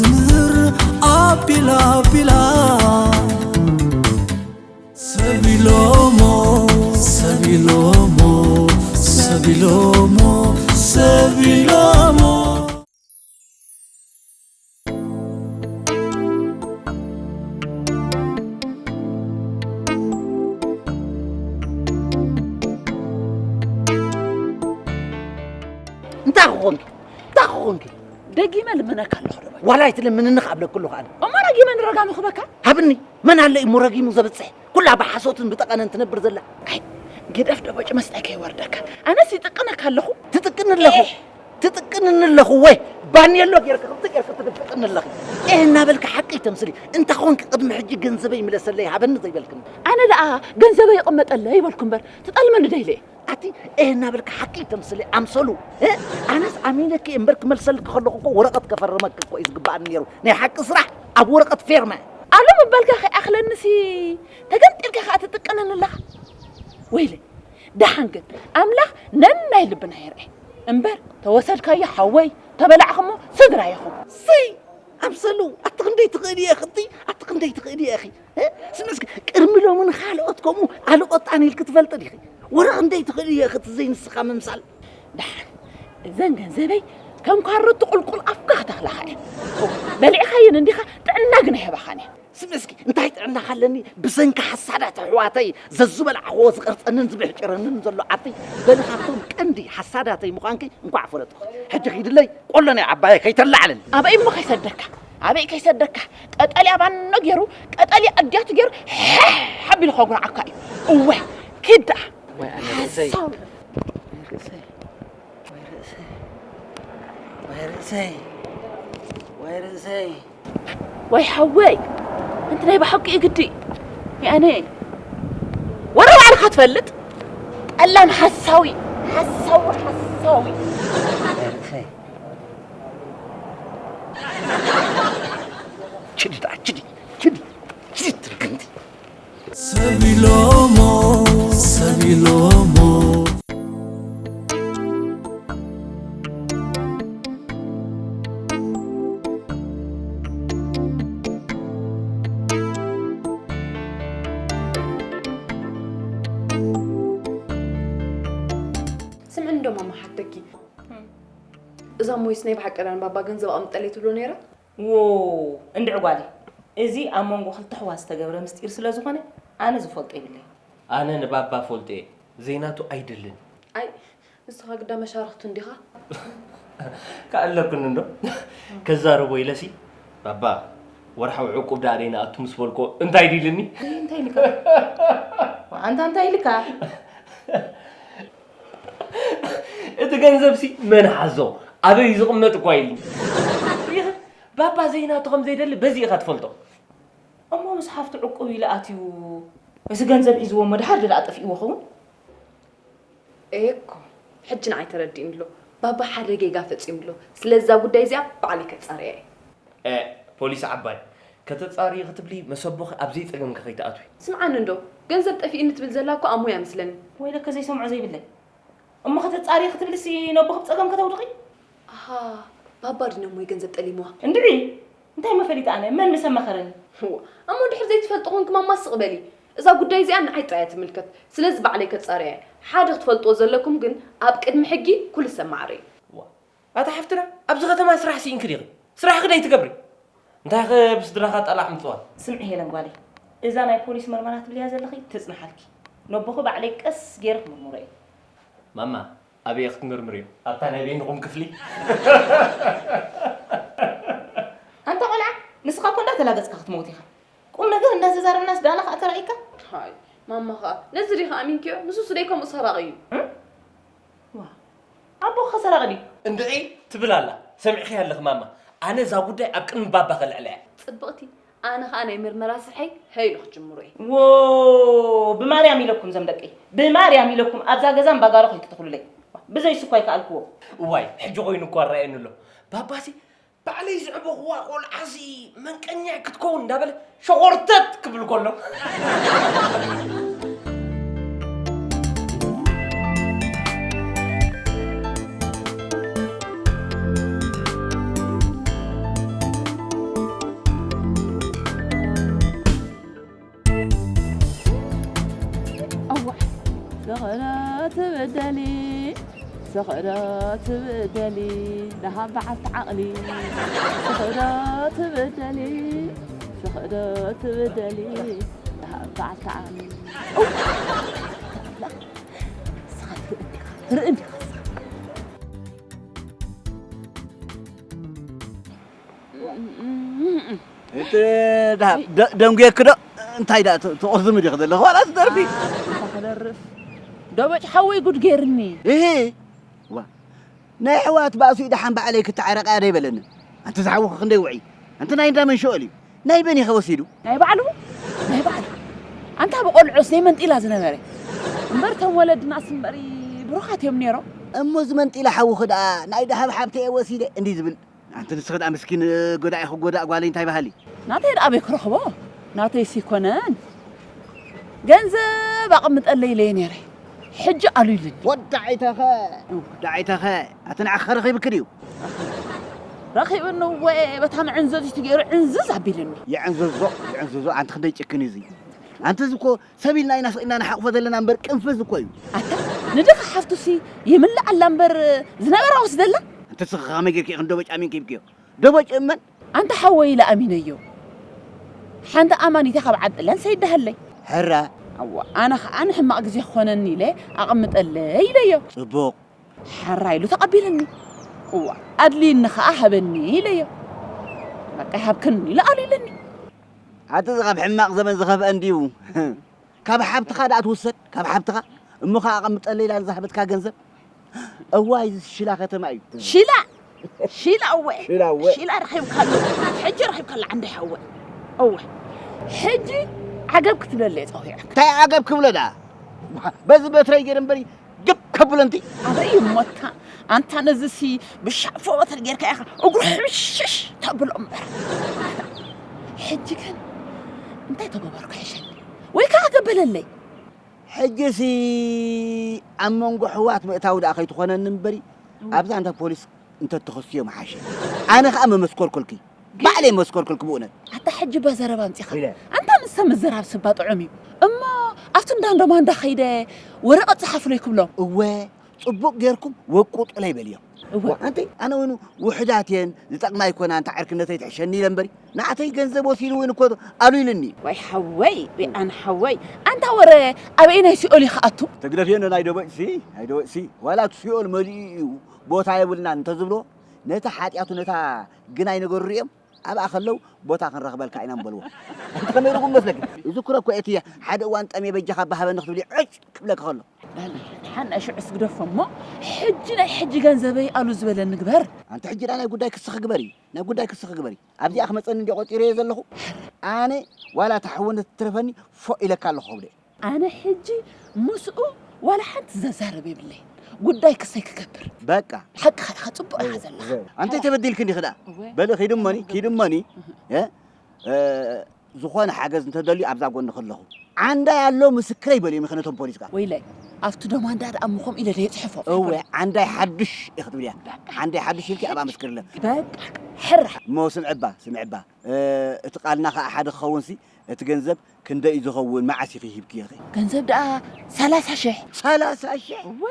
ምህር ኣቢላ ኣቢላ ሰቢሎሞ ሰቢሎሞ ሰቢሎሞ ሰቢሎሞ። እንታይ ክኾንኪ? እንታይ ክኾንኪ? ደጊመ ልምነካ ኣለኹ ዶ ባይ። ዋላ ኣይትለምንኒ ክኣብለኪ ኣለኹ ኣነ። እሞ ረጊመ ንረጋሚ ክበካ? ሃብኒ። መን ኣሎ እሞ ረጊሙ ዘብጽሕ? ኩላ ብሓሶትን ብጠቐነን ትነብር ዘላ። ኣይ፣ ግደፍ ዶ ቦጭ መስጣይ ከይወርደካ። ኣነስ ይጥቅነካ ኣለኹ። ትጥቅኒ ኣለኹ። ኤህ። ትጥቅንኒ ኣለኹ ወይ? ባኔሎ ጌርካ፣ ከምቲ ጌርካ ትድብቅኒ ኣለኺ። ኤህ እናበልካ ሓቂ ተምስሊ። እንተ ኾንኪ ቅድሚ ሕጂ ገንዘበይ ምለሰለይ ሃበኒ ዘይበልክኒ። ኣነ ደኣ ገንዘበይ ይቕመጠለይ ይበልኩ እምበር፣ ትጠልመኒ ዶ ኢለ? ኣቲ ኤህ እናበልካ ሓቂ ተምስሊ ኣምሰሉ። እ? ኣነስ ኣሚነኪ እምበር ክመልሰልኪ ከለኹ እኮ ወረቐት ከፈርመኪ እኮ እዩ ዝግባኣኒ ነይሩ። ናይ ሓቂ ስራሕ ኣብ ወረቐት ፌርማ። ኣሎ ምባልካ ከይኣኽለንሲ ተገምጢልካ ከኣ ትጥቀነኒ ኣለኻ። ወይለይ፣ ደሓን ግን ኣምላኽ ነናይ ልብና የርኤ። እምበር ተወሰድካዮ ሓወይ፣ ተበላዕኹሞ ስድራ ኢኹም። ስይ! ኣምሰሉ፣ ኣቲ ክንደይ ትኽእሊ ኢኺ፣ ኣቲ፣ ኣቲ ክንደይ ትኽእሊ ኢኺ። እ? ስምዕስኪ፣ ቅድሚ ሎሚ ንኻልኦት ከምኡ ኣልቆጣን ኢልኪ ትፈልጢ ዲኺ? ወረ ክንደይ ትኽእሊ ኢኺ እቲ ዘይንስኻ ምምሳል? ደሓን፣ እዘን ገንዘበይ ከም ካሮት ቁልቁል ኣፍካ ክተኽላኻ እየን። በሊዕኻየን እንዲኻ፣ ጥዕና ግን ኣይህባኻን እየን። ስምዕስኪ፣ እንታይ ጥዕና ካለኒ ብሰንኪ ሓሳዳት ኣሕዋተይ ዘዝበላዕኽዎ ዝቐርጸንን ዝብሕጭረንን ዘሎ ዓርተይ በሊ ካብቶም ቀንዲ ሓሳዳተይ ምዃንኪ እንኳዕ ፈለጥኹ። ሕጂ ኺድለይ ቆሎ ናይ ዓባየ ከይተላዕለኒ። ኣበይ እሞ ከይሰደካ? ኣበይ ከይሰደካ? ቀጠልያ ባኖ ገይሩ፣ ቀጠልያ ኣድያቱ ገይሩ፣ ሓሕ ሓቢሉ ከጉርዓካ እዩ። እወ፣ ኪድ ደኣ። ወይ ኣነ ርእሰይ። ሓሳዊ። ወይ ርእሰይ። ወይ ርእሰይ። ወይ ርእሰይ። ወይ ርእሰይ። ወይ ሓወይ፣ ኣንቲ ናይ ብሓቂ እዩ ግዲ። ያኔ፣ ወረ ባዕልኻ ትፈልጥ? ጠላም ሓሳዊ፣ ሓሳዊ፣ ሓሳዊ። ርዕሰይ። ችዲ ደኣ፣ ችዲ፣ ችዲ፣ ችዲ ትርግምቲ። ሰቢሎሞ፣ ሰቢሎሞ። ስምዕኒ እንዶ ማማ ሓተኪ። እዛ ሞይስ ናይ ብሓቂ ድያ ንባባ ገንዘብ ኣቐምጠለይ ትብሎ ነይራ? ዎ፣ እንድዒ ጓለይ፣ እዚ ኣብ መንጎ ክልተ ኣሕዋት ዝተገብረ ምስጢር ስለ ዝኾነ ኣነ ዝፈልጦ የብለይን። ኣነ ንባባ ፈልጦ እየ፣ ዘይናቱ ኣይደልን። ኣይ፣ ንስኻ ግዳ መሻርኽቱ እንዲኻ? ከኣለኩኒ እንዶ፣ ከዛርቦ ኢለሲ፣ ባባ፣ ወርሓዊ ዕቁብ ደኣ ደይንኣቱ ምስ በልኮ እንታይ ድዩ ኢልኒ? እንታይ ኢልካ? ኣንታ እንታይ ኢልካ? እቲ ገንዘብሲ መን ሓዞ? ኣበይ እዩ ዝቕመጥ እኳ ኢልኒ። ሪኢኺ፣ ባባ ዘይናቱ ከም ዘይደሊ በዚ ኢኻ ትፈልጦ። እሞ ምስ ሓፍቱ ዕቁብ ኢሉ ኣትዩ፣ እቲ ገንዘብ ሒዝዎ እሞ ድሓር ድኣ ጠፊእዎ ኸውን? ኤኮ፣ ሕጂ ንዓይ ተረዲእኒ ኣሎ። ባባ ሓደ ጌጋ ፈጺሙ ኣሎ። ስለዛ ጉዳይ እዚኣ ባዕለይ ከጻርያ እየ። ኤ፣ ፖሊስ ዓባይ፣ ከተጻርዪ ክትብሊ መሰቦኺ ኣብ ዘይጸገምኪ ከይትኣትዊ። ስምዓኒ እንዶ፣ ገንዘብ ጠፊእኒ ትብል ዘላ እኮ ኣሞይ እያ መስለኒ። ወይለከ ዘይሰምዖ ዘይብለይ። እሞ ከተጻርዪ ክትብልሲ ነቦኺ ብጸገም ከተውድቒ? ኣሃ፣ ባባ ድዩ ነሞይ ገንዘብ ጠሊምዋ? እንድዒ፣ እንታይ መፈሊጥ ኣነ፣ መን ምስ ኣማኸረኒ? እዋ፣ እሞ እንድሕር ዘይትፈልጢ ኮንኪ ማማ ስቕ በሊ። እዛ ጉዳይ እዚኣ ንዓይ ጥራይ እያ ትምልከት። ስለዚ ባዕለይ ከጻርያ እየ። ሓደ ክትፈልጥዎ ዘለኩም ግን ኣብ ቅድሚ ሕጊ ኩሉ ሰብ ማዕረ እዩ። ዋ፣ ኣታ ሓፍትና፣ ኣብዚ ከተማ ስራሕ ስኢንኪ ዲኺ? ስራሕኺ ዶ ኣይትገብሪ? እንታይኸ ብስድራኻ ጠላዕ ምጽዋት? ስምዒ ሄለን ጓለይ፣ እዛ ናይ ፖሊስ መርመራ ትብልያ ዘለኺ ትጽንሓልኪ። ነቦኺ ባዕለይ ቀስ ገይረ ክምርምሮ እየ። ማማ፣ ኣበይ ክትምርምርዮ? ኣብታ ናይ በይንኹም ክፍሊ? ኣንታ ቆልዓ፣ ንስኻ እኮ እንዳተላገጽካ ክትመውት ኢኻ። ቁም ነገር እንዳተዛረብናስ ዳና ከኣ ተራኢካ? ሃይ፣ ማማ ኸኣ ነዚ ዲኻ ኣሚንክዮ? ንሱስ ደይ ከምኡ ሰራቒ እዩ። እም? ዋ፣ ኣቦኻ ሰራቒ ድዩ? እንድዒ ትብል ኣላ። ሰሚዕኺ ኣለኺ ማማ። ኣነ እዛ ጉዳይ ኣብ ቅድሚ ባባ ከልዕላ እየ። ጽብቕቲ፣ ኣነ ኸኣ ናይ ምርመራ ስርሐይ ሀይሉ ክጅምሮ እየ። ዎ፣ ብማርያም ኢለኩም ዘም ደቀይ፣ ብማርያም ኢለኩም ኣብዛ ገዛ እምባጋሮ ከይትተኽሉለይ። ብዘይ ስኳይ ከኣልክዎ። እዋይ፣ ሕጂ ኮይኑ እኳ ኣረኣየኒ ኣሎ። ባባሲ ባዕለይ ዘዕበኽዋ ቆልዓሲ መንቀኛ ክትከውን እንዳበለ ሸኾርተት ክብል ከሎ። ትብደሊ ስኽዶ ትብደሊ ደሃብ በዓልቲ ዓቕሊ ስኽዶ ትብደሊ ስኽዶ ትብደሊ ደሃብ በዓልቲ ዓቕሊ። እው! ስኻ ትርኢ እንዲኻ፣ ትርኢ እንዲኻ ስኻ። እቲ ደሃብ ደ-፣ ደንጉየኪ ዶ? እንታይ ደኣ ት-፣ ትቑዝሚ ዲኺ ዘለኺ? ዋላ ትደርፊ? ኣታ ክደርፍ። ደበጭ ሓወይ ጉድ ገይርኒ። እሂ። ዋ። ናይ ኣሕዋት ባእሱ ደሓን ባዕለይ ክተዓረቃ ዶ ኣይበለንን? ኣንቲ ዝሓውኺ ክንደይ ውዒ? ኣንቲ ናይ እንዳ መን ሸኦል እዩ? ናይ በን ኢኸ ወሲዱ? ናይ ባዕሉ? ናይ ባዕሉ። ኣንታ ብቆልዑስ ናይ መንጢላ ዝነበረ። እምበር እቶም ወለድናስ እምበሪ ብሩኻት እዮም ነይሮም። እሞ እዚ መንጢላ ሓውኺ ደኣ ናይ ደሃብ ሓብተይ እየ ወሲደ እንዲዩ ዝብል። ኣንቲ ንስኺ ደኣ ምስኪን፣ እ፣ ጎዳኢ ክጎዳእ ጓለይ እንታይ በሃሊ? ናተይ ደኣ ኣበይ ክረኽቦ? ናተይስ ይኮነን። ገንዘብ ኣቐምጠለይ ኢለዮ ነይረ። ሕጂ ኣሉ ኢሉኒ። ወዳዒተኸ፣ ወዳዒተኸ፣ ኣቲ ንዓኺ ረኺብኪ ድዩ? ረኺብኒ እወ፣ በታ መዕንዘዚቱ ገይሩ ዕንዝዝ ኣቢሉኒ። ይዕንዝዞ፣ ይዕንዝዞ፣ ኣንቲ ክንደይ ጭክን እዩ እዚ። ኣንቲ እዚ እኮ ሰብ ኢልና ኢና ስቕ ኢልና ንሓቑፎ ዘለና እምበር ቅንፍዝ እኮ እዩ። ኣታ ንድኻ ሓፍቱሲ ይምልኣላ እምበር ዝነበራ ወስደላ? ኣንቲ ስኺ ከመይ ጌርኪ ኢኺ ንደበጭ ኣሚንኪ ሂብክዮ? ደበጭ እመን? ኣንታ ሓወይ ኢለ ኣሚነዮ። ሓንቲ ኣማኒተ ካብ ዓዲ ጥልያን ሰይዳሃለይ። ሕራ። ኣዋ፣ ኣነ ኸኣ ንሕማቕ ግዜ ክኾነኒ ኢለ ኣቐምጠለይ ኢለዮ። ጽቡቕ። ሕራ ኢሉ ተቐቢለኒ። እዋ፣ ኣድልይኒ ኸኣ ሃበኒ ኢለዮ። በቃ ይሃብክን ኢሉ ኣሉ ኢለኒ። ኣቲ እዚ ካብ ሕማቕ ዘመን ዝኸፍአ እንድዩ። ካብ ሓብትኻ ደኣ ትውሰድ፣ ካብ ሓብትኻ። እሞ ኸኣ ኣቐምጠለይ ኢላ ንዝሃበትካ ገንዘብ። እዋይ፣ እዚ ሽላ ከተማ እዩ። ሽላ? ሽላ እወ። ሽላ እወ። ሽላ ረኺብካሉ። ሕጂ ረኺብካሉ ዓንዲ ሓወ። እወ። ሕጂ ዓገብ ክትብለለይ ጸዊዐካ። እንታይ ዓገብ ክብሎ ደኣ? በዚ በትረይ ገይረ እምበሪ ግብ ከብሎ እንቲ። ኣበይ እሞታ? ኣንታ ነዚሲ ብሻፎ በትሪ ጌርካ ኢኻ እግሩ ሕምሽሽ ተብሎ እምበር። ሕጂ ግን እንታይ ተገበርኩ ይሕሸኒ? ወይ ከኣ ገበለለይ። ሕጂሲ ኣብ መንጎ ኣሕዋት ምእታው ደኣ ከይትኾነኒ እምበሪ፣ እወ። ኣብዛ እንተ ፖሊስ እንተ ትኸስዮ ምሓሸ። ኣነ ኸኣ መመስከርኩልኪ። ግን ባዕለይ መመስከርኩልኪ ብእውነት። ኣታ ሕጂ እባ ዘረባ ኣምጺኻ። ኢለ። ኣንታ ንሳ ምዝራብ ስባ ጥዑም እዩ። እሞ ኣብቲ እንዳ እንዶ ማንዳ ከይደ ወረቐት ጸሓፉለይ ክብሎም። እወ፣ ጽቡቕ ጌርኩም ወቁጡለይ በልዮም። እወ። ዋ፣ ኣንቲ ኣነ እውን ውሑዳት እየን፣ ዝጠቕማ ኣይኮና፣ እንታ ዕርክነተይ ትሕሸኒ ኢለ እምበሪ። ንዓተይ ገንዘብ ወሲዱ እውን እኮ ኣሉ ኢሉኒ። ወይ ሓወይ፣ ወይ ኣነ ሓወይ። ኣንታ ወረ ኣበየናይ ሲኦል እዩ ክኣቱ? ትግደፍዮ ናይ ደበጭሲ፣ ናይ ደበጭሲ። ዋላ እቲ ሲኦል መሊኡ እዩ፣ ቦታ የብልናን እንተዝብሎ፣ ነቲ ሓጢኣቱ ነታ ግናይ ነገሩ ርእዮም፣ ኣብኣ ከለዉ ቦታ ክንረኽበልካ ኢና ምበልዎ። ኣንቲ ከመይ ርጉም መስለኪ? እዚ ኩረ እኮ እቲ ሓደ እዋን ጠምየ በጃኻ ኣባ ሃበኒ ክትብሊ ዕጭ ክብለኪ ከሎ። በል፣ ደሓን ናይ ሽዑስ ግደፎ እሞ፣ ሕጂ ናይ ሕጂ ገንዘበይ ኣሉ ዝበለኒ ግበር። ኣንቲ ሕጂ ደኣ ናይ ጉዳይ ክስኺ ግበሪ፣ ናይ ጉዳይ ክስኺ ግበሪ። ኣብዚኣ ክመጸኒ እንድየ ቆጺረዮ ዘለኹ። ኣነ ዋላ እታ ሓውነት ትትረፈኒ ፎእ ኢለካ ኣለኹ ከብደ። ኣነ ሕጂ ምስኡ ዋላ ሓንቲ ዘዛርብ የብለይን። ጉዳይ ክሰይ ክገብር። በቃ። ሓቅኻ ኢኻ፣ ጽቡቕ ኢኻ ዘለኻ። ኣንተ ተበዲልክኒ ኽዳ። እወ። በሊ ኪድሞኒ፣ ኪድሞኒ። እህ። እ፣ እ፣ ዝኾነ ሓገዝ እንተደልዩ ኣብዛ ጎንኺ ኣለኹ። ዓንዳይ ኣሎ ምስክረይ በልዮም ኢኺ ነቶም ፖሊስ ከኣ። ወይለይ፣ ኣብቲ ዶማንዳ ደኣ እሞ ከምኡ ኢለ ደየጽሕፎ። እወ፣ ዓንዳይ ሓድሽ ኢኺ ትብልያ። በቃ። ዓንዳይ ሓድሽ ኢልኪ ኣብኣ መስክርለን። በቃ፣ ሕራይ። እሞ ስምዕባ፣ ስምዕባ። እ፣ እቲ ቃልና ከኣ ሓደ ክኸውንሲ፣ እቲ ገንዘብ ክንደይ እዩ ዝኸውን? መዓስ ኢኺ ሂብክዮ ኸ? ገንዘብ ደኣ ሰላሳ ሽሕ። ሰላሳ ሽሕ? እወ፣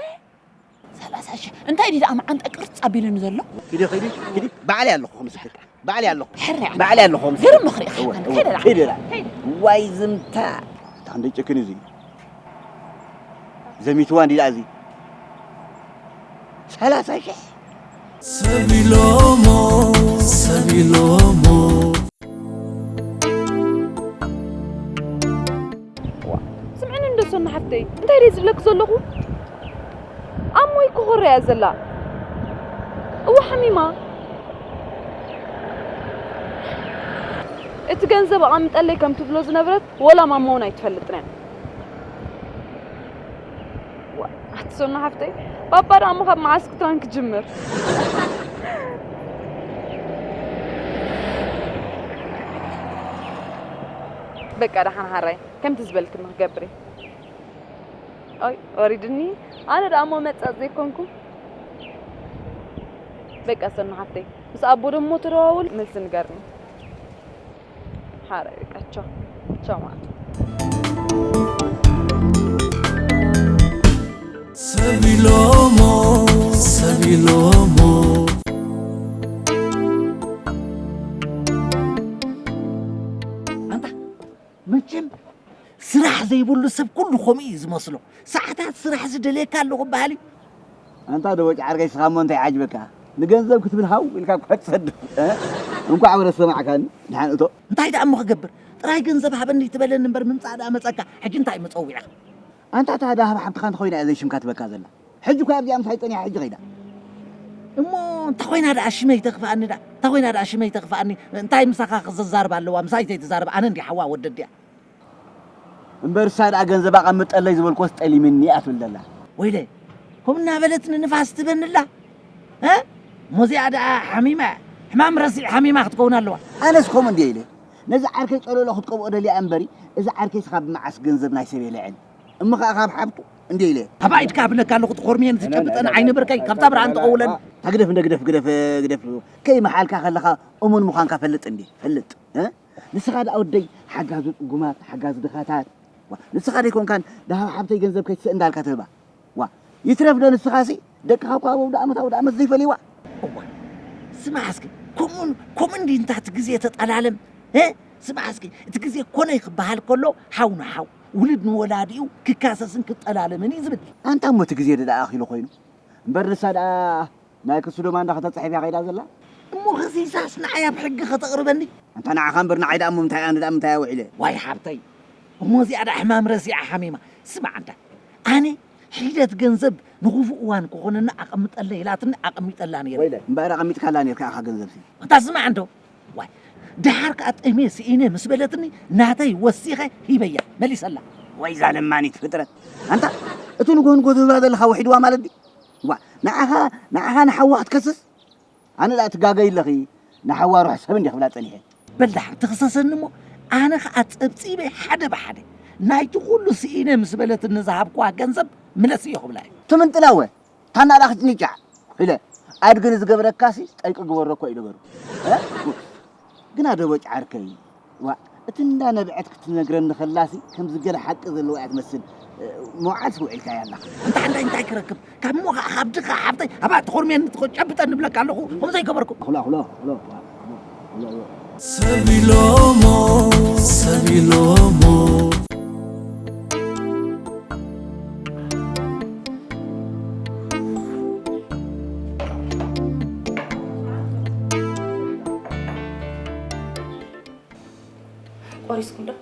ሰላሳ ሽሕ። እንታይ ድዩ ደኣ መዓንጣ ቅርጽ ኣቢሉኒ ዘሎ? ኪዲ፣ ኪዲ፣ ኪዲ። ባዕለይ ኣለኹ ምስክር። ባዕለይ ኣለኹ። ሕራይ ኣነ። ባዕለይ ኣለኹ ምስክር። ግርም ምኽሪ ኢኻ። እወ፣ ኣነ። እወ። ከይደ ደኣ። ኪዲ ደኣ። ከይደ። ዋይ ዝምታ። እንታይ እንደ ጭክን እዚ? ዘሚትዋ እንዲ ደኣ እዚ? ሰላሳ ሽሕ። ሰብ ኢሎሞ፣ ሰብ ኢሎሞ። ዋ፣ ስምዕኒ እንዶ ሰኑ ሓፍተይ፣ እንታይ ደይ ዝብለኪ ዘለኹ? ኣሞይ ክኾረ እያ ዘላ። እወ ሓሚማ። እቲ ገንዘብ ኣቐምጠለይ ከም ትብሎ ዝነበረት ወላ ማማ እውን ኣይትፈልጥን እያ። ዋ፣ ኣቲ ሶና ሓፍተይ፣ ባባ ደኣ እሞ ካብ መዓስ ክትራን ክጅምር? በቃ ደሓን ሓራይ፣ ከምቲ ዝበልክኒ ክገብር እየ። ኦይ፣ ወሪድኒ። ኣነ ደኣ እሞ መጻጽ ዘይኮንኩ። በቃ ሶና ሓፍተይ፣ ምስ ኣቦ ደሞ ተደዋውል መልሲ ንገርኒ። ሓራይ በቃ ቻው። ቻው ማለት። ሰብ ኢሎሞ፣ ሰብ ኢሎሞ። ኣንታ መቸም ስራሕ ዘይብሉ ሰብ ኩሉ ከምኡ እዩ ዝመስሎ። ሰዓታት ስራሕ ዝደልየካ ኣለኹ በሃሊ። ኣንታ ደቦጭ ዓርከይ፣ ስኻ እሞ እንታይ ዓጅበካ? ንገንዘብ ክትብል ሃው ኢልካ እኳ ትሰድፍ፣ እ? እንኳዕ ወረ ሰማዕካኒ፣ ድሓን እቶ። እንታይ ደኣ እሞ ክገብር? ጥራይ ገንዘብ ሃበኒ ትበለኒ እምበር ምምጻእ ደኣ መጸካ። ሕጂ እንታይ መጸዊዕኻ? ኣንታ እታ ደሃብ ሓብትኻ እንተኾይና እያ ዘይሽምካ ትበካ ዘላ። ሕጂ እኳ ኣብዚኣ ምሳይ ጸኒሓ ሕጂ ኸይዳ። እሞ እንተኾይና ደኣ ሽመይ ተኽፍኣኒ ደኣ? እንተኾይና ደኣ ሽመይ ተኽፍኣኒ? እንታይ ምሳኻ ክዘዛርብ ኣለዋ? ምሳይ ዘይትዛረብ ኣነ እንዲ ሓዋ ወደድያ። እምበር እሳ ደኣ ገንዘብ ኣቐምጠለይ ዝበልኩስ ጠሊምኒ እያ ትብል ዘላ። ወይለ፣ ከምኡ እናበለት ንንፋስ ትበንላ? እ? እሞ እዚኣ ደኣ ሓሚማ እያ። ሕማም ረሲዕ ሓሚማ ክትከውን ኣለዋ። ኣነስ ከምኡ እንድየ ኢለ። ነዚ ዓርከይ ጨለሎ ክትቀብኦ ደልያ እምበሪ፣ እዚ ዓርከይ ስኻ ብመዓስ ገንዘብ ናይ ሰብ የልዕል። እሞ ኸኣ ካብ ሓብቱ እንድየ ኢለ። ኣባ ኢድካ ኣብለካ ኣለኹ፣ ትኾርምየን ትጨብጠን ኣይነበርካይ፣ ካብታ ብርሃን ተቐውለን። ግደፍ፣ እንደ ግደፍ፣ ግደፍ፣ ግደፍ። ከይመሓልካ ከለኻ እሙን ምዃንካ ፈልጥ እንዲ፣ ፈልጥ። እ? ንስኻ ደኣ ወደይ ሓጋዚ ጽጉማት፣ ሓጋዚ ድኻታት። ዋ፣ ንስኻ ደይኮንካን ደሃብ ሓብተይ ገንዘብ ከይትስእ እንዳልካ ትህባ። ዋ፣ ይትረፍ ዶ ንስኻሲ ደቅኻ እኳ ኣብ ኣውደ ዓመት፣ ኣውደ ዓመት ዘይፈልይዋ። እዋ፣ ስማዕ እስኪ፣ ከምኡ፣ ከምኡ እንዲ እንታ እቲ ግዜ ተጠላለም፣ እ? ስማዕ እስኪ፣ እቲ ግዜ ኮነ ክበሃል ከሎ፣ ሓው ንሓው፣ ውሉድ ንወላዲኡ ክካሰስን ክጠላለምን እዩ ዝብል። ኣንታ እሞ እቲ ግዜ ደኣ ኣኺሉ ኮይኑ፣ እምበር ንሳ ደኣ ናይ ክሱ ዶማ እንዳ ከተጽሕፍ እያ ከይዳ ዘላ። እሞ ከሲሳስ ንዓይ ኣብ ሕጊ ከተቕርበኒ? ኣንታ ንዓኻ እምበር ንዓይ ደኣ እሞ ምንታይ ኣነ ደኣ ምንታይ ኣውዒለ? ዋይ ሓብተይ፣ እሞ እዚኣ ደኣ ሕማም ረሲዓ ሓሚማ። ስማዕ ኣንታ፣ ኣነ ሒደት ገንዘብ ንኽፉእ እዋን ክኾነኒ ኣቐምጠለይ ኢላትኒ ኣቐሚጠላ ነይረ። ወይለ፣ እምበኣር ኣቐሚጥካላ ነርካ ኢኻ ገንዘብሲ። ኣንታ ስማዕ እንዶ፣ ዋይ፣ ደሓር ከኣ ጠምየ ስኢነ ምስ በለትኒ ናተይ ወሲኸ ሂበያ፣ መሊሰላ። ወይ እዛ ለማኒት ፍጥረት። ኣንታ፣ እቲ ንግሆ ንግሆ ትህባ ዘለኻ ውሒድዋ ማለት ድዩ? ዋ፣ ንዓኻ፣ ንዓኻ ንሓዋ ክትከስስ? ኣነ ደኣ ትጋገይ ኣለኺ፣ ንሓዋ ሩሕ ሰብ እንዲየ ክብላ ጸኒሐ። በል ደሓን ትኽሰሰኒ እሞ፣ ኣነ ኸኣ ጸብጺበ ሓደ ብሓደ ናይቲ ኩሉ ስኢነ ምስ በለትኒ ዝሃብክዋ ገንዘብ ምለስዮ ክብላ እየ። ትምንጥላወ፣ ታና ደኣ ክትንጫዕ ኢለ፣ ኣድጊ ንዝገብረካሲ ጠይቂ ግበሮ እኮ እዩ ነገሩ። እ? ግና ደቦጭ ዓርከይ፣ ዋ፣ እቲ እንዳ ነብዐት ክትነግረኒ ከላሲ ከምዚ ገለ ሓቂ ዘለዋ እያ ትመስል። እ፣ መውዓልሲ ውዒልካያ ኣለኻ። እንታይ፣ እንታይ፣ እንታይ ክረክብ? ካብ እሞ ኸዓ ካብ ድኻ ሓብተይ፣ ኣብኣ ተኾርምየኒ ትኾ-፣ ጨብጠኒ እብለካ ኣለኹ። ከምኡ ዘይገበርኩ። ኣኹሎ፣ ኣኹሎ፣ ኣኹሎ፣ ኣኹሎ፣ ኣኹሎ። ሰብ ኢሎሞ፣ ሰብ ኢሎሞ። ቆሪስኩም ዶ?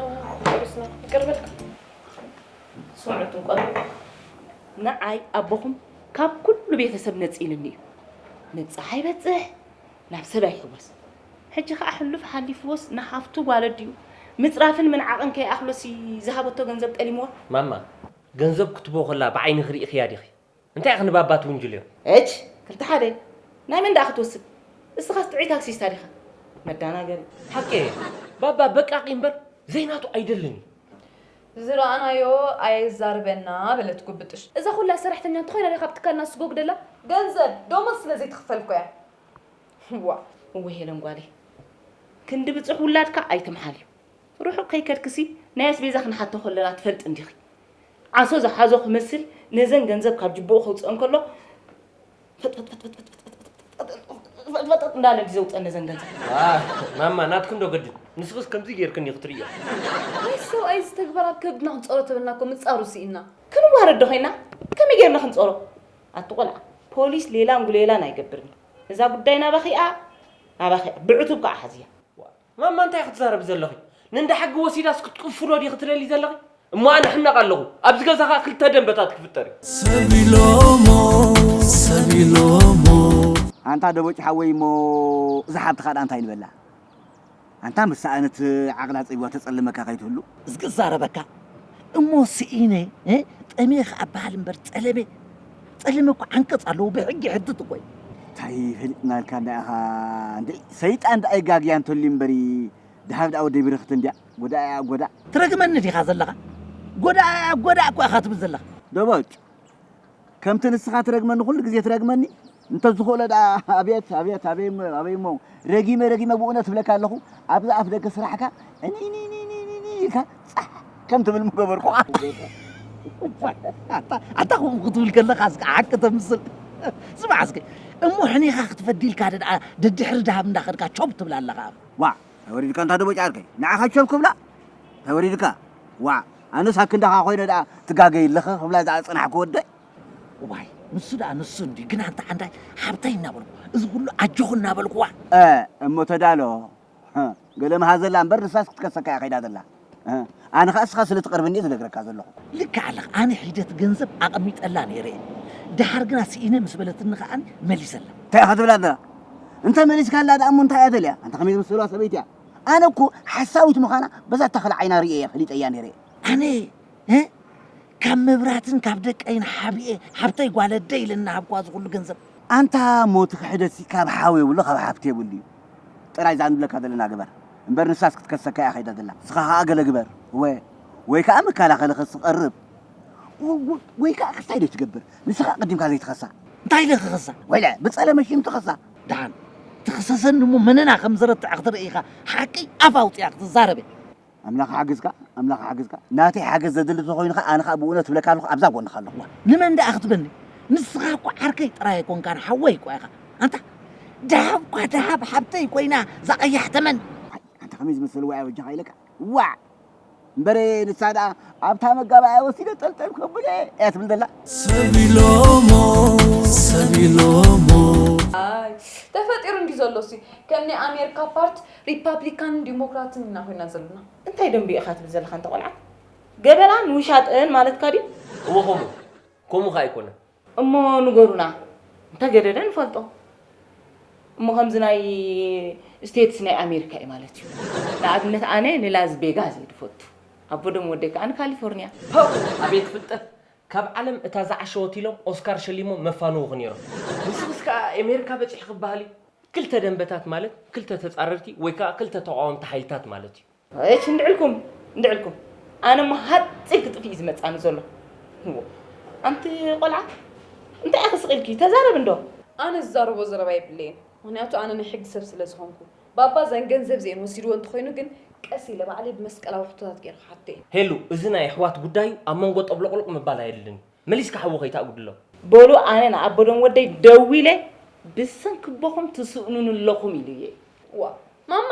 ኣዎ፣ ቆሪስና። ይቅር በልካ። ስምዑ እትም ቆልዑ፣ ንዓይ ኣቦኹም ካብ ኩሉ ቤተሰብ ነጺልኒ እዩ። ንብጻሕ ኣይበጽሕ፣ ናብ ሰብ ኣይሕወስ። ሕጂ ኸኣ ሕሉፍ ሓሊፍዎስ ንሓፍቱ ጓል ኣዲኡ ምጽራፍን ምንዓቕን ከይኣኽሎሲ ዝሃበቶ ገንዘብ ጠሊምዋ። ማማ፣ ገንዘብ ክትቦ ከላ ብዓይንኺ ርኢኽያ ዲኺ? እንታይ ኢኺ ንባባ ትውንጅልዮ? እች፣ ክልተ ሓደ። ናይ መን ደኣ ክትወስድ? እስኻስ ጥዑይ ታክሲስታ ዲኻ? መዳናገሪ። ሓቂ እየ። ባባ በቃቂ እምበር ዘይናቱ ኣይደልን እዩ። ዝረኣናዮ ኣየዛርበና በለት ጉብጥሽ። እዛ ኩላ ሰራሕተኛ እንተኾይና ዲኻ ኣብ ትካልና ስጎግ ደላ? ገንዘብ፣ ደሞዝ ስለ ዘይትኽፈል እኮ እያ። ዋ። እወ ሄለን ጓለይ። ክንዲ ብጹሕ ውላድካ ኣይትምሓል እዩ። ርሑቕ ከይከድክሲ ናይ ኣስቤዛ ክንሓቶ ከለና ትፈልጢ እንዲኺ። ዓሶ ዝሓዞ ክመስል ነዘን ገንዘብ ካብ ጅብኡ ከውፅኦ እንከሎ ፈጥፈጥፈጥፈጥፈጥፈጥፈጥ እንዳለ እንዲ ዘውፀን ነዘን ገንዘብ። ዋ፣ ማማ ናትክን ዶ ገድል? ንስኽስ ከምዚ ጌርክን ኢኺ ትርእዮ። ናይ ሰብኣይ እዚ ተግባር ኣብ ከብድና ክንፀሮ ተበልና እኮ ምፃሩ ስኢና። ክንዋረድ ዶ ኮይና? ከመይ ጌርና ክንፀሮ? ኣቲ ቆልዓ፣ ፖሊስ ሌላን ጉሌላን ኣይገብርን እዩ። እዛ ጉዳይ ናባኺ እያ፣ ናባኺ እያ። ብዕቱብ ከዓ ሓዝያ። ማማ እንታይ ክትዛረቢ ዘለኺ? ንእንዳ ሕጊ ወሲዳስ ክትቅፍሮ ዲኺ ትደሊ ዘለኺ? እሞ ኣነ ሕነቕ ኣለኹ። ኣብዚ ገዛ ኸኣ ክልተ ደንበታት ክፍጠር እዩ። ሰብ ኢሎሞ፣ ሰብ ኢሎሞ። ኣንታ ደቦጭ ሓወይ እሞ እዛ ሓብትኻ ደኣ እንታይ ንበላ? ኣንታ ምስ ሰኣነት ዓቕላ ጸቢዋ ተጸልመካ ከይትህሉ። እዝጊ እዛረበካ። እሞ ስኢነ፣ እ? ጠምየ ኸኣ በሃል እምበር ጸለመ። ጸለመ እኮ ዓንቀጽ ኣለዎ፣ ብሕጊ ይሕትት እኮ እዩ። እንታይ ፈሊጥናልካ እንዳ ኢኻ? እንደ ሰይጣን ደኣ ይጋግያ እንተልዩ እምበሪ፣ ደሃብ ደኣ ወደይ ብርኽቲ እንድያ። ጎዳእ እያ፣ ጎዳእ። ትረግመኒ ዲኻ ዘለኻ? ጎዳእ እያ፣ ጎዳእ እኮ ኢኻ ትብል ዘለኻ። ደቦጭ፣ ከምቲ ንስኻ ትረግመኒ ኩሉ ግዜ ትረግመኒ፣ እንተዝኽእሎ ደኣ ኣቤት፣ ኣቤት፣ ኣበይ እሞ፣ ኣበይ እሞ፣ ረጊመ፣ ረጊመ ብእውነት እብለካ ኣለኹ፣ ኣብዚ ኣፍ ደገ ስራሕካ፣ እኒኒኒኒኒ ኢልካ ጻሕ ከም ትብል ምገበርኩኻ። እዋይ፣ ኣታ ኣታ ከምኡ ክትብል ከለኻ እስከ ሓቂ ተምስል። ስማዕ እስከ፣ እሞ ሕኒኻ ክትፈዲ ኢልካ ደኣ ደድሕሪ ደሃብ እንዳኸድካ ቾብ ትብል ኣለኻ። ዋ፣ ተወሪድካ እንታ ደቦጭ ዓርከይ፣ ንዓኻ ቸብ ክብላ? ተወሪድካ? ዋ፣ ኣነስ ኣብ ክንዳኻ ኮይነ ደኣ ትጋገይ ኣለኸ ክብላ ደኣ ጽናሕኩ ወደይ። ዋይ፣ ንሱ ደኣ ንሱ እንድዩ፣ ግን ኣንታ ዓንዳይ ሓብተይ እናበልኩ፣ እዚ ኩሉ ኣጆኹ እናበልኩዋ። እ፣ እሞ ተዳሎ። ሀ፣ ገለ መሃዘላ እምበር ንሳስ ክትከሰካ እያ ከይዳ ዘላ። እ፣ ኣነ ኸኣ እስኻ ስለ ትቐርበኒ እየ ዝነግረካ ዘለኹ። ልክዕ ኣለኻ፣ ኣነ ሒደት ገንዘብ ኣቐሚጠላ ነይረ እየ። ደሓር ግና ስኢነ ምስ በለትኒ ኸኣ መሊሰላ። እንታይ ኢኻ ትብላ ዘላ? እንተ መሊስካላ ደኣ እሞ እንታይ እያ ደልያ? ኣንታ ከመይ ዝመሰልዋ ሰበይቲ እያ? ኣነ እኮ ሓሳዊት ምዃና በዛ ተኽለ ዓይና ርእየ እየ ፈሊጠያ ነይረ። ኣነ፣ እ? ካብ መብራትን ካብ ደቀይን ሓቢኤ፣ ሓብተይ ጓለደይ ኢለ እናሃብኳ እዚ ኩሉ ገንዘብ። ኣንታ ሞት ክሕደትሲ ካብ ሓው የብሉ፣ ካብ ሓፍቲ የብሉ እዩ። ጥራይ እዛ ንብለካ ዘለና ግበር። እምበር ንሳስ ክትከሰካ እያ ከይዳ ዘላ። ንስኻ ኸኣ ገለ ግበር። ወ-፣ ወይ ከኣ መከላኸሊ ክሲ ቀርብ። ወ-፣ ወ-፣ ወይ ከኣ ክስታይ ዶ ትገብር? ንስኻ ቀዲምካ ዘይትኸሳ። እንታይ ኢለ ክኸሳ? ወይለ፣ ብጸለመ ሽም ትኸሳ። ደሓን፣ ትኽሰሰኒ እሞ መነና ከም ዘረትዕ ክትርኢ ኢኻ። ሓቂ ኣፍ ኣውጺኣ ክትዛረብ እየ። ኣምላኽ ሓግዝካ፣ ኣምላኽ ሓግዝካ። ናተይ ሓገዝ ዘድሊ ተኾይኑ ኸኣ ኣነ ኸኣ ብእውነት እብለካ ኣለኹ፣ ኣብዛ ጎንኻ ኣለኹ። ዋ፣ ንመን ደኣ ክትበኒ? ንስኻ እኮ ዓርከይ ጥራይ ኣይኮንካን፣ ሓወይ እኮ ኢኻ። ኣንታ ደሃብ እኳ ደሃብ ሓብተይ ኮይና፣ እዛ ቀያሕ ተመን። ኣይ፣ ኣንታ ከመይ ዝመሰልዋ እያ በጃኻ ኢለካ? ዋዕ! እምበረ ንሳ ደኣ ኣብታ መጋባእያ ወሲደ ጠልጠል ከብለ እያ ትብል ዘላ። ሰብ ኢሎሞ፣ ሰብ ኢሎሞ። ኣይ ተፈጢሩ እንዲ ዘሎ ሲ ከም ናይ ኣሜሪካ ፓርት ሪፓብሊካንን ዲሞክራትን ኢና ኮይና ዘለና። እንታይ ደንቢ ኢኻ ትብል ዘለኻ እንተ ቆልዓ? ገበናን ውሻጥን ማለትካ ድዩ? እወ ከምኡ ከምኡ ከኣ ኣይኮነን። እሞ ንገሩና እንተገደደ ንፈልጦ። እሞ ከምዚ ናይ ስቴትስ ናይ ኣሜሪካ እዩ ማለት እዩ። ንኣብነት ኣነ ንላዝ ቬጋስ እየ ዝፈቱ። ኣቦ ደም ወደይ ከኣ ንካሊፎርኒያ። ፖው! ኣቤት ፍልጠት! ካብ ዓለም እታ ዝዓሸወት ኢሎም ኦስካር ሸሊሞም መፋንዉኺ ነይሮም። ንስኽስ ከኣ ኤሜሪካ በጺሕኺ በሃሊ። ክልተ ደንበታት ማለት ክልተ ተጻረርቲ ወይ ከኣ ክልተ ተቓወምቲ ሓይልታት ማለት እዩ። እሽ እንድዕልኩም እንድዕልኩም ኣነ እሞ ሃጺ ክጥፊ እዩ ዝመጻኒ ዘሎ። እዎ ኣንቲ ቆልዓ እንታይ ኢኺ ስቕ ኢልኪ ተዛረቢ እንዶ። ኣነ ዝዛረቦ ዘረባ የብለይን ምኽንያቱ ኣነ ናይ ሕጊ ሰብ ስለ ዝኾንኩ። ባባ እዘን ገንዘብ እዚኤን ወሲድወን እንተኾይኑ ግን ቀስ ኢለ ባዕለይ ብመስቀላዊ ሕቶታት ገይረ ክሓቶ እየ። ሄሉ እዚ ናይ ኣሕዋት ጉዳይ እዩ ኣብ መንጎ ጠብሎቕሎቕ ምባል ኣየድልን እዩ። መሊስካ ሓዊ ከይተኣጉድሎ። በሉ ኣነ ንኣቦ ደም ወደይ ደዊለ ብሰንኪ ኣቦኹም ትስእኑኒ ኣለኹም ኢለዮ እየ። ዋእ ማማ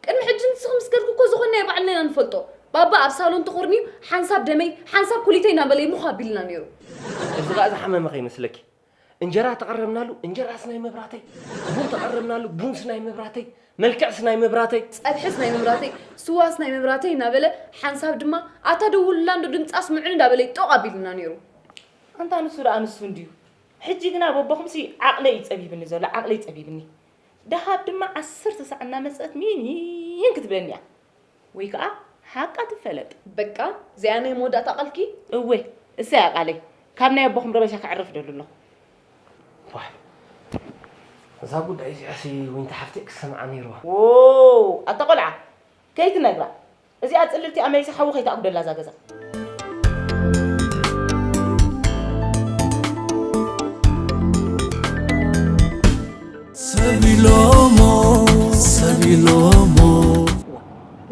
ቅድሚ ሕጂ ንስኺ ምስ ከድኪ እኮ ዝኾንናዮ ባዕልና ኢና ንፈልጦ። ባባ ኣብ ሳሎን ተኾርንዩ ሓንሳብ ደመይ ሓንሳብ ኩሊተይ እናበለ ይሙኽ ኣቢሉና ነይሩ። እዚ ኸኣ ዝሓመመ ከይመስለኪ። እንጀራ ተቐረብናሉ እንጀራስ ናይ መብራህተይ፣ ቡን ተቐረብናሉ ቡንስ ናይ መብራህተይ፣ መልክዕስ ናይ መብራህተይ። ጸብሕስ ናይ መብራህተይ፣ ስዋስ ናይ መብራህተይ እናበለ ሓንሳብ ድማ ኣታ ደውሉላ እንዶ ድምጻ ኣስምዑኒ እንዳበለ ጦቕ ኣቢሉና ነይሩ። ኣንታ ንሱ ደኣ ንሱ እንድዩ። ሕጂ ግና በቦኹምሲ ዓቕለይ እዩ ጸቢብኒ ዘሎ ዓቕለይ ጸቢብኒ። ደሃብ ድማ ዓሰርተ ሳዕ እናመጸት ሚን ይን ክትብለኒ እያ። ወይ ከኣ ሓቃ ትፈለጥ። በቃ እዚኣ ናይ መወዳእታ ቃልኪ? እወ እሳ እያ ቃለይ። ካብ ናይ ኣቦኹም ረበሻ ከዕርፍ ደሉ ኣለኹ። ዋይ እዛ ጉዳይ እዚኣሲ ዊንቲ ሓፍተይ ክሰምዓ ነይርዋ። ዎ ኣታ ቆልዓ ከይትነግራ እዚኣ ጽልልቲ ኣመሊሳ ሓዊ ከይትኣጉደላ እዛ ገዛ። ሰብ ኢሎሞ ሰብ ኢሎሞ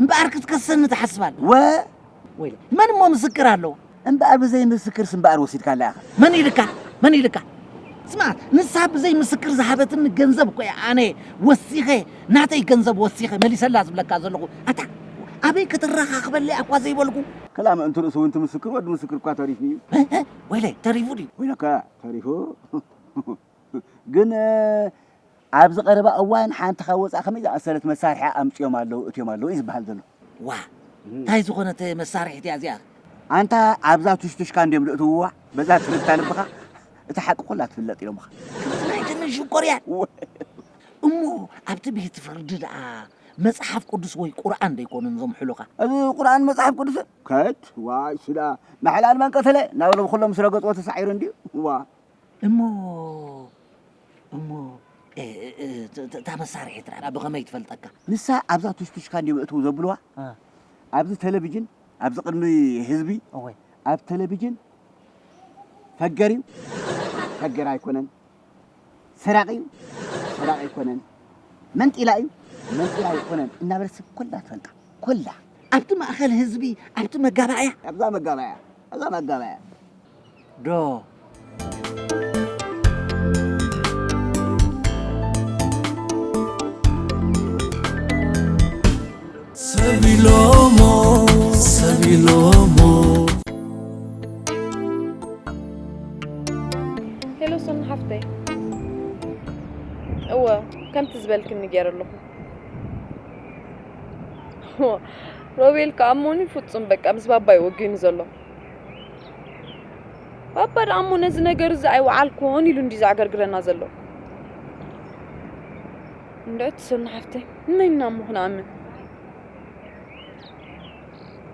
እምበኣር ክትከሰኒ ትሓስብ ኣላ። ወ ወይለ መን እሞ ምስክር ኣለዋ? እምበኣር ብዘይ ምስክርስ እምበኣር ወሲድካላ ኢኻ። መን ኢልካ? መን ኢልካ? ስማዕ ንሳ ብዘይ ምስክር ዝሃበትኒ ገንዘብ እኮ እየ ኣነ ወሲኸ ናተይ ገንዘብ ወሲኸ መሊሰላ ዝብለካ ዘለኹ። ኣታ ኣበይ ከተረኻኽበለይ እኳ ዘይበልኩ። ከላ ምእንቲ ርእሱ እውን እቲ ምስክር ወዲ ምስክር እኳ ተሪፉ እዩ። ወይለይ ተሪፉ ድዩ? ወይለካ ተሪፉ። ግን ኣብዚ ቀረባ እዋን ሓንቲ ካብ ወፃኢ ከመይ ዝኣመሰለት መሳርሒ ኣምፅኦም ኣለዉ እትዮም ኣለዉ እዩ ዝበሃል ዘሎ። ዋ እንታይ ዝኾነት መሳርሒት እያ እዚኣ? ኣንታ ኣብዛ ቱሽቱሽካ እንድዮም ዘእትውዋ በዛ ትርታ ልብኻ እታ ሓቂ ኩላ ትፍለጥ ኢሎምኻ። ከምዚ ናይ ደመን ሽኮርያን እሞ ኣብቲ ቤት ፍርዲ ደኣ መፅሓፍ ቅዱስ ወይ ቁርኣን ዶ ኣይኮኑን እዞም ሕሉኻ? እዚ ቁርኣን መፅሓፍ ቅዱስ ከት ዋይ ሽዳ መሕላል መንቀተለ ናብሎም ኩሎም ስረገፅዎ ተሳዒሩ እንድዩ ዋ እሞ እሞ እታ መሳርሒት ደኣ ብኸመይ ትፈልጠካ? ንሳ ኣብዛ ቱሽቱሽካ እንድዮም እእትው ዘብልዋ ኣብዚ ቴሌቪዥን ኣብዚ ቅድሚ ህዝቢ ኣብ ቴሌቪዥን ፈገር እዩ ፈገር ኣይኮነን ሰራቂ እዩ ሰራቂ ኣይኮነን መንጢላ እዩ መንጢላ ኣይኮነን እናበለት ሰብ ኩላ ትፈልጣ ኩላ ኣብቲ ማእኸል ህዝቢ ኣብቲ መጋባእያ ኣብዛ መጋባእያ እዛ መጋባያ ዶ ሰቢሎሞ ሰቢሎሞ ሄሎ ሶን ሓፍተይ። እወ ከምቲ ዝበልክኒ ገይረ ኣለኹ። ሮቤል ከኣ እሞኒ ፍጹም በቃ ምስ ባባይ ወጊኑ ዘሎ። ባባ ደኣ እሞ ነዚ ነገር እዚ ኣይወዓልኩን ኢሉ እንዲ ዘዕገርግረና ዘሎ። እንድዕቲ ሶን ሓፍተይ ንመን ኢና እሞ ክንኣምን?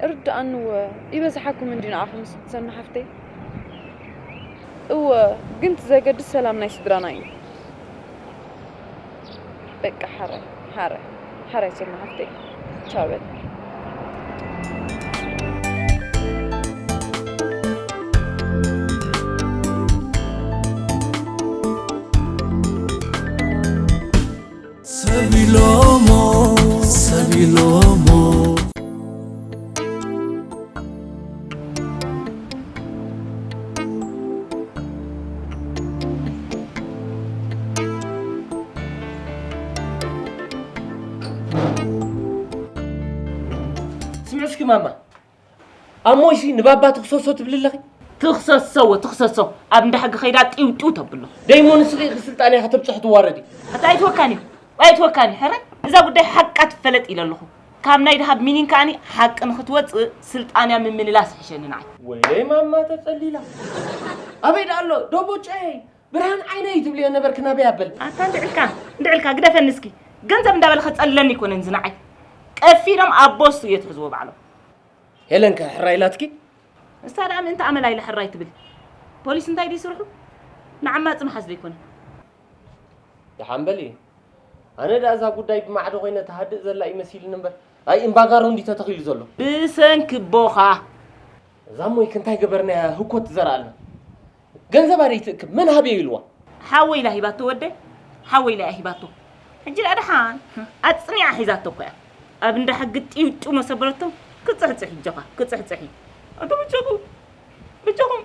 እርድኣኒ እወ ይበዝሓኩም እንዲ ንዓኹም ሰኑ ሓፍተይ። እወ ግን እቲ ዘገድስ ሰላም ናይ ስድራና እዩ። በቃ ሓራይ ሓራይ ሓራይ ሰኑ ሓፍተይ ቻው በል። ሰቢሎሞ ሰቢሎሞ ስምዒ እስኪ ማማ ኣሞይሲ ንባባ ትኽሰሶ ትብሊ ኣለኺ? ትኽሰሶ እወ ትኽሰሶ ኣብ እንዳ ሕጊ ከይዳ ጢው ጢው ተብሎ። ደይሞ ንስኺ ኢኺ ስልጣንያ ከተብፅሒ ትዋረዲ። ኣታ ኣይትወካኒ ኣይትወካኒ ሕረ እዛ ጉዳይ ሓቃ ትፈለጥ ኢለ ኣለኹ። ካብ ናይ ድሃብ ሚኒን ከኣኒ ሓቂ ንኽትወፅእ ስልጣንያ ምምልላስ ይሕሸኒ ንዓይ። ወይለይ ማማ ተፀሊላ ኣበይ ደኣ ኣሎ ዶቦጨይ ብርሃን ዓይነይ ትብልዮ ነበርኪ ናበይ ኣበል። ኣታ እንድዕልካ እንድዕልካ ግደፈኒ እስኪ። ገንዘብ እንዳበለ ከፀልለኒ ኣይኮነን ዝንዓይ። ቀፊዶም ኣቦ እሱ እየ ትሕዝዎ ባዕሎም። ሄለን ከ ሕራይ ኢላትኪ? ንሳ ደኣ ምእንቲ ኣመላ ኢላ ሕራይ ትብል። ፖሊስ እንታይ ድዩ ስርሑ? ንዓማጺ ምሓዝ ዶ ኣይኮነን? ደሓን በሊ። ኣነ ደኣ እዛ ጉዳይ ብማዕዶ ኮይነ ትሃድእ ዘላ እዩ መሲልኒ እምበር ኣይ እምባጋሮ እንዲ ተተኺሉ ዘሎ። ብሰንኪ ኣቦኻ። እዛ እሞይ ክንታይ ገበርናያ ህኮት ትዘርኣልና። ገንዘባ ደይትእክብ መን ሃብዮ ኢልዋ? ሓወይ ኢላ ሂባቶ ወደይ ሓወይ ኢላ እያ ሂባቶ። ሕጂ ደኣ ደሓን ኣጽኒዓ ሒዛቶ እኮ እያ። ኣብ እንዳ ሕጊ ጢው ጢው መሰበረቶም ክጽሕጽሒ እጆኻ ክጽሕጽሒ። ኣንተ ብጃኹም ብጃኹም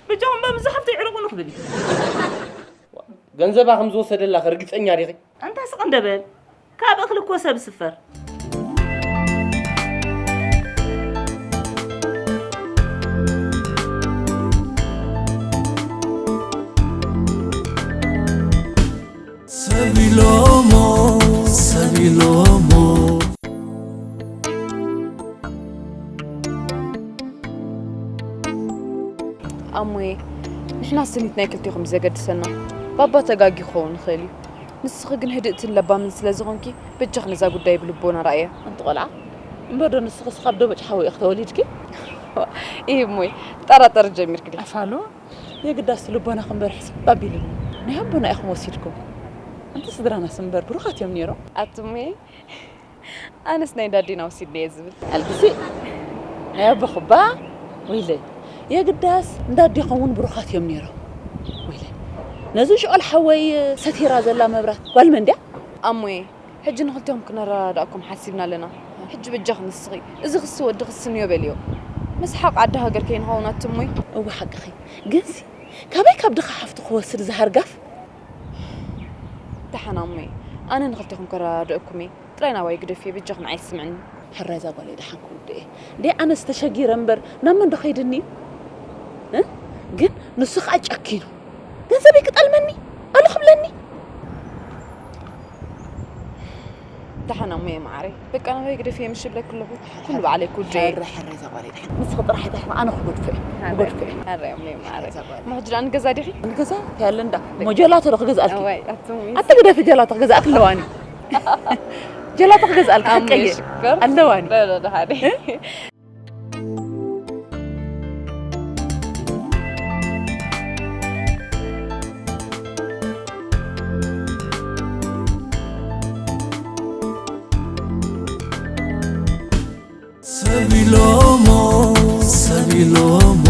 ብጃኹም በምዚ ሓፍተይ ዕረቑኒ ክብል እዩ። ገንዘባ ከም ዝወሰደላ ርግጸኛ ዲኺ? ኣንታ ስቕ እንደ በል ካብ እኽሊ እኮ ሰብ ይስፈር። ሰብ ኢሎሞ ሰብ ኢሎሞ ኣሞየ ንሕና ስኒት ናይ ክልቴኹም እዩ ዘገድሰና። ባባ ተጋጊ ክኸውን ይኽእል እዩ። ንስኺ ግን ህድእትን ለባምን ስለ ዝኾንኪ በጃኺ ነዛ ጉዳይ ብልቦና ረኣያ። ኣንቲ ቆልዓ እምበር ዶ ንስኺስ ካብ ደቦጭ ሓወይ ኢኺ ተወሊድኪ? ኢሂ እሞይ ጠራጠር ጀሚርኪ ዲኺ? ኣፋሎ የግዳስ ልቦናኺ እምበር ሕስብ ኣቢልኒ። ናይ ኣቦና ኢኹም ወሲድኩም። ኣንቲ ስድራናስ እምበር ብሩኻት እዮም ነይሮም። ኣቲ እሞየ ኣነስ ናይ ዳዴና ወሲድናዮ ዝብል። ኣልግሲ ናይ ኣቦኺ እባ ወይለይ የግዳስ እንዳ ኣዴኹም እውን ብሩኻት እዮም ነይሮም። ወይለይ ነዚ ሽኦል ሓወይ ሰቲራ ዘላ መብራት ጓል መን ድያ? ኣሞየ ሕጂ ንኽልቴኹም ክነረዳድኣኩም ሓሲብና ኣለና። ሕጂ በጃኺ ንስኺ እዚ ክሲ ወዲ ክስንዮ በልዮ። መስሓቕ ዓዲ ሃገር ከይንኸውን ኣቲ እሞይ። እወ ሓቅኺ። ግንሲ ካበይ ካብ ድኻ ሓፍቱ ክወስድ ዝሃርጋፍ? ደሓን ኣሞየ ኣነ ንኽልቴኹም ከረዳድኣኩም እየ። ጥራይ ናባይ ግደፍዮ በጃኺ ንዓይ ስምዕኒ። ሕራይ እዛ ጓለይ ደሓን ክውድእ እየ። ደይ ኣነስ ተሸጊረ እምበር ናብ መን ዶ ከይድኒ እዩ? እ? ግን ንሱ ኸዓ ጨኪኑ ገንዘበይ ክጠልመኒ ኣሎ ክብለኒ። ደሓን ኣሞየ መዓረይ በቃ ናባይ ግደፍዮ ምሽ ይብለኪ ኣለኹ። ኩሉ ባዕለይ ክውድእ እየ። ሕራይ ሕራይ እዛ ጓለይ ደሓን ንስኺ ጥራሕ ኣይትሕመ ኣነ ክገድፎ እየ። ክገድፎ እየ። ሕራይ ኣሞየ መዓረይ። እዛ ጓለይ። እሞ ሕጂ ደኣ ንገዛ ዲኺ? ንገዛ እንታይ ኣለ እንዳ እሞ ጀላቶ ዶ ክገዝኣልኪ? እዋይ ኣቲ እሞየ። ኣቲ ግደፊ ጀላቶ ክገዝኣልኪ ኣለዋኒ። ጀላቶ ክገዝኣልኪ ኣሞየ ሓቀየ ሽኮር። ኣለዋኒ። ዶ ዶ ዶ ሓደ። እ? ሰብ ኢሎሞ ሰብ ኢሎሞ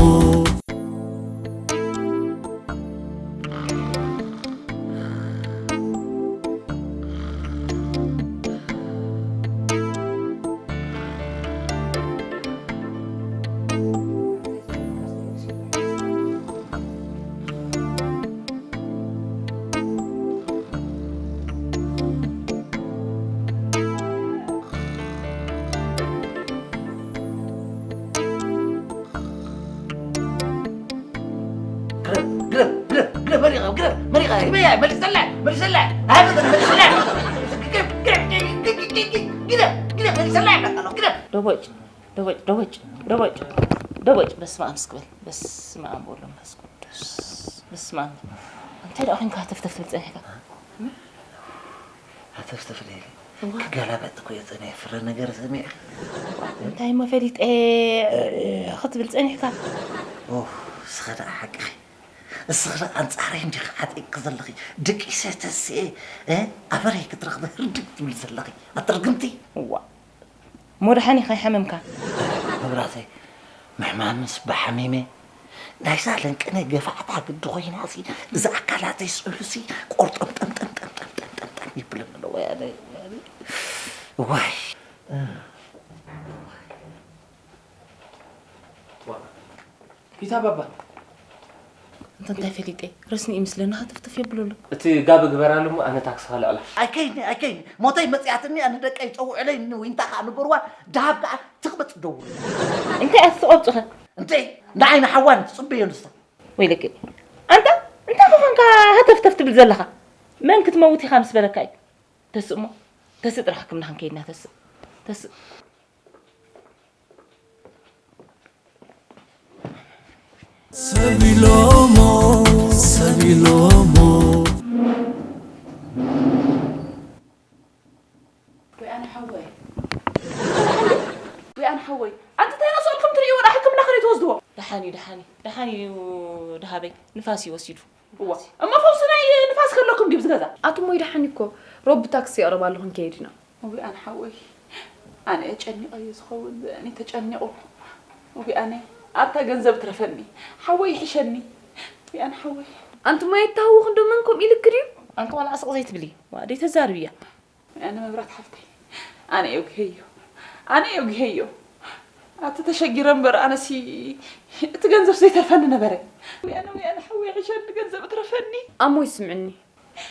መልሰላ፣ መልሰላ፣ መልሰላ። ግደፍ፣ ግደፍ፣ ግደፍ፣ ግደፍ፣ መልሰላ። ግደፍ። ደቦጭ፣ ደቦጭ፣ ደቦጭ፣ ደቦጭ፣ ደቦጭ፣ በስመ ኣብ እስክበል። በስመ ኣብ ወወልድ ወመንፈስ ቅዱስ። በስመ ኣብ። እንታይ ደኣ ኮንካ ሃተፍተፍ ትብል ጸኒሕካ? ሃተፍተፍ ኢለ ኢለ። እዋ። ክገላበጥ እኮ እየ ጸኒሐ። ፍረ ነገር ሰሚዐ። እንታይ እሞ ፈሊጠ ክትብል ጸኒሕካ? ኦህ፣ እስኸ ደኣ ሓቅኺ። እስኺ ደኣ ኣንጻረይ እንዲኺ ዓጢቕኪ ዘለኺ። ደቂሰ ተሲኤ፣ እ፣ ኣበረይ ክትረኽቢ ህርድግ ትብሊ ዘለኺ። ኣቲ ርግምቲ። እዋ። እሞ ደሓን ኢኻ ይሓመምካ? መብራህተይ፣ ምሕማምስ ብሓሚመ፣ ናይዛ ለንቅነ ገፋዕታ ግዲ ኮይናሲ፣ እዚ ኣካላተይ ስእሉሲ ቆርጠምጠምጠምጠምጠምጠምጠም ይብለኒ ኣሎ። ወያነ፣ ወያነ። ዋይ። ፒታ ባባ። እንተ እንታይ ፈሊጠ፣ ረስኒ ይምስለኒ፣ ሃተፍተፍ የብለሉ። እቲ ጋብ ግበራሉ እሞ ኣነ ታክሲ ከልዕላ። ኣይከይኒ፣ ኣይከይኒ። ሞተይ መጽያትኒ፣ ኣነ ደቀይ ጸውዕለይ፣ ንዊንታ ከኣ ንበርዋ፣ ደሃብ ከኣ ትቕበጽ ደውል። እንታይ ኣትትቐብጽኸ? እንተይ፣ ንዓይ ንሓዋን ትጽበዮ ንስታ። ወይለኪ። ኣንታ፣ እንታይ ኮንካ ሃተፍተፍ ትብል ዘለኻ? መን ክትመውት ኢኻ ምስ በለካ እዩ? ተስእ እሞ፣ ተስእ ጥራሕ ሕክምና ክንከይድና ተስእ። ተስእ። ሰቢሎሞ፣ ሰቢሎሞ። ወይ ኣነ ሓወይ። ወይ ኣነ ሓወይ። ኣንቲ እንታይ ነስኦልኩም ትርእይዎ? ወደ ሕክምና ከደይ ትወስድዎ? ደሓን እዩ፣ ደሓን እዩ። ደሓን እዩ፣ ደሃበይ። ንፋስ እዩ ወሲዱ። እዋ። እሞ ፈውሲ ናይ ንፋስ ከለኩም ድዩ ዝገዛ? ኣቱም ወይ ደሓን እኮ። ሮቢ ታክሲ የቕርብ ኣለኹ፣ ክንከይድ ኢና። ወይ ኣነ ሓወይ። ኣነ ጨኒቐ እዩ ዝኸውን፣ ብእኔ ተጨኒቑ። ወይ ኣነ ኣታ ገንዘብ ትረፈኒ። ሓወይ ይሕሸኒ። ወይ ኣነ ሓወይ። ኣንቱም ወይ እታህውኽ እንዶ መን ከምኡ ኢልክ ድዩ? ኣንቲ ቆልዓ ስቕ ዘይትብሊ። ዋ፣ ደይ ተዛርብያ። ኣነ መብራት ሓፍተይ፣ ኣነ እየ ኣውጊሀዮ፣ ኣነ እየ ኣውጊሀዮ። ኣቲ ተሸጊረ እምበር ኣነሲ እቲ ገንዘብ ዘይተርፈኒ ነበረ። ኣነ ወይ ኣነ ሓወይ ሕሸኒ ገንዘብ እትረፈኒ። ኣሞይ ስምዕኒ፣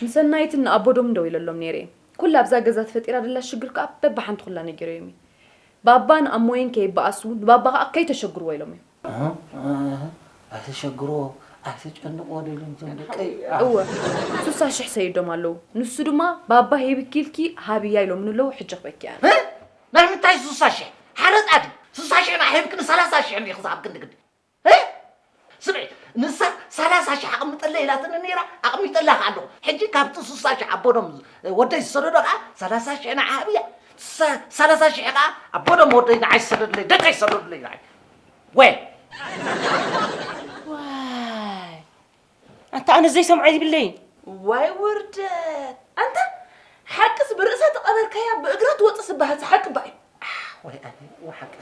ንሰናይትን ንኣቦዶምን ደው ኢለሎም ነይረ እየ። ኩላ ኣብዛ ገዛ ተፈጢራ ደላ ሽግር ከኣ በብሓንቲ ኩላ ነጊረዮም እየ። ባባን ኣሞይን ከይበኣሱ፣ ንባባ ከኣ ከይተሸግርዎ ኢሎም እዮም። ኣህ፣ ኣህ፣ ኣይተሸግርዎ፣ ኣይተጨንቅዎ ዶ ኢሎም እቶም ደቀይ? እወ፣ ሱሳ ሽሕ ሰይዶም ኣለዉ። ንሱ ድማ፣ "ባባ ሂብኪ ኢልኪ ሃብያ" ኢሎምኒ ኣለዉ፣ ሕጂ ክበኪ ኣነ። እ? ናይ ምንታይ ሱሳ ሽሕ? ሓረጣ ድዩ? ሱሳ ሽሕ ንዓ ሂብክኒ፣ ሰላሳ ሽሕ እንዲኺ ዝሃብክኒ ግዲ። እ? ስምዒ፣ ንሳ ሰላሳ ሽሕ ኣቕምጠለይ ኢላትኒ ነይራ፣ ኣቕሚጠላ ከኣ ኣለኹ። ሕጂ ካብቲ ሱሳ ሽሕ ኣቦዶም ወደይ ዝሰደዶ ከኣ ሰላሳ ሽሕ ንዓ ሃብያ። ሰ-፣ ሰላሳ ሽሕ ከኣ ኣቦዶም ወደይ ንዓይ ዝሰደዱለይ፣ ደቀይ ዝሰደዱለይ ንዓይ። ወይ። ዋይ። ኣታ ኣነ ዘይሰምዖ ይብለይ። ዋይ ውርደት። ኣንታ ሓቅስ ብርእሳ ተቐበርካያ ብእግራ ትወጽእ ዝበሃል ሓቂ ባይ። ኣሕ፣ ወይ ኣነ፣ ወይ ሓቂ።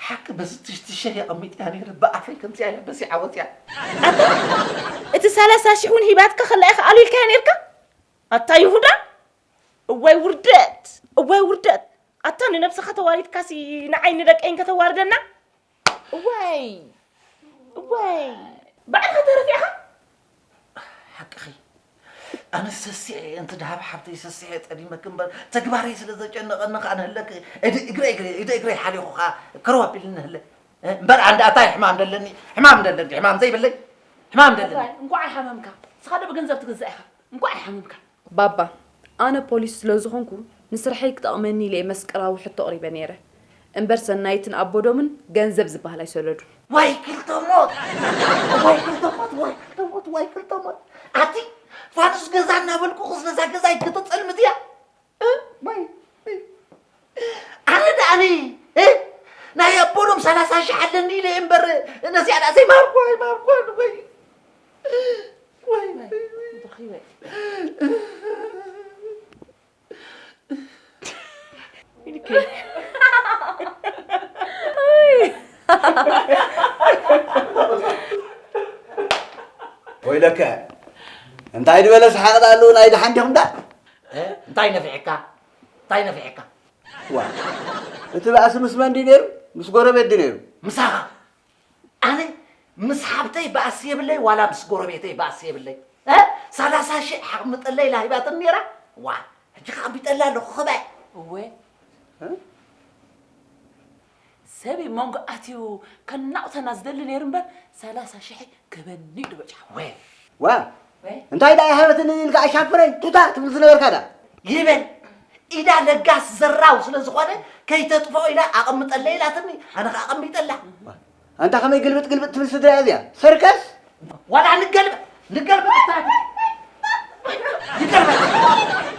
ሓቂ በዚ ትሽትሸ የቐሚጥያ ነይረ፣ ብኣፈይ ከምዚኣ እያ በሲዓ ወጽያ። ኣታ እቲ ሰላሳ ሽሕ እውን ሂባትካ ከላ ኢኻ ኣሉ ኢልካያ ነይርካ? ኣታ ይሁዳ። እዋይ ውርደት፣ እዋይ ውርደት። ኣታ ንነብስኻ ተዋሪድካሲ ንዓይ ንደቀይን ከተዋርደና? እዋይ፣ እዋይ። ባዕልኻ ተረፊዕኻ? ሓቅኺ። ኣነ ሰሲዐ እየ፣ እንቲ ደሃብ ሓብተይ ሰሲዐ እየ ጸሊመኪ እምበር፣ ተግባረይ ስለ ዘጨነቐኒ ከኣ ንህለክ፣ እድ እግረይ፣ እግረይ፣ እድ እግረይ ሓሊኹ ከኣ ከረው ኣቢልኒ ንህለ። እ፣ እምበር ኣንዳ ኣታይ ሕማም ደለኒ፣ ሕማም ደለኒ፣ ሕማም ዘይብለይ፣ ሕማም ደለኒ። እንቋዕ፣ እንቋዕ ኣይሓመምካ። ንስኻ ዶ ብገንዘብ ትግዛእ ኢኻ? እንቋዕ ኣይሓመምካ። ባባ፣ ኣነ ፖሊስ ስለ ዝኾንኩ፣ ንስርሐይ ክጠቕመኒ ኢለ እየ መስቀላዊ ሕቶ ኣቕሪበ ነይረ። እምበር ሰናይትን ኣቦዶምን ገንዘብ ዝበሃል ኣይሰደዱን። ዋይ ክልተ ሞት! ዋይ ክልተ ሞት! ዋይ ክልተ ሞት! ዋይ ክልተ ሞት! ኣቲ ፋኑስ ገዛ እናበልኩ ኹስ ነዛ ገዛ ኣይክተጸልምት እያ? እ? ዋይ! ኣነ ደኣኒ፣ እ? ናይ ኣቦዶም ሰላሳ ሽሕ ኣለኒ ኢለ እየ እምበር፣ ነዚኣ ደኣ ዘይማርኳ፣ ኣይማርኳን፣ ወይ! ወይ! ወይ! ወይለከ፣ እንታይ ዝበለ ሰሓቕ ደኣ ኣለዎ፣ ናይ ደሓን ዲኹም ደኣ? እ? እንታይ ነፊሕካ? እንታይ ነፊሕካ? ዋ፣ እቲ ባእሲ ምስ መን ድዩ ነይሩ? ምስ ጎረቤት ድዩ ነይሩ? ምሳኻ። ኣነ ምስ ሓብተይ ባእሲ የብለይ፣ ዋላ ምስ ጎረቤተይ ባእሲ የብለይ። እ? ሰላሳ ሽሕ ሓቕምጠለይ ኢላ ሂባትኒ ነይራ። ዋ፣ ሕጂ ከኣ ኣቢጠላ ኣለኹ፣ ኸባይ። እወ። እ? ሰብ መንጎ ኣትዩ ከናቑተና ዝደሊ ነይሩ እምበር፣ ሰላሳ ሽሕ ክበኒ እዩ ድበጫ። ወ። ዋ፣ እንታይ ደኣ ይሃበትኒ ኢልካ ኣሻፍረኝ ቱታ ትብል ዝነበርካ ዳ? ይበል። ኢዳ ለጋስ ዘራው ስለ ዝኾነ ከይተጥፍኦ ኢላ ኣቐምጠለ ኢላትኒ፣ ኣነ ኸዓ ኣቐሚጠላ። ኣንታ ከመይ ግልብጥ ግልብጥ ትብል ስድራ እያ እዚኣ? ሰርከስ? ዋላ ንገልበጥ ንገልበጥ እታ ንገልበጥ።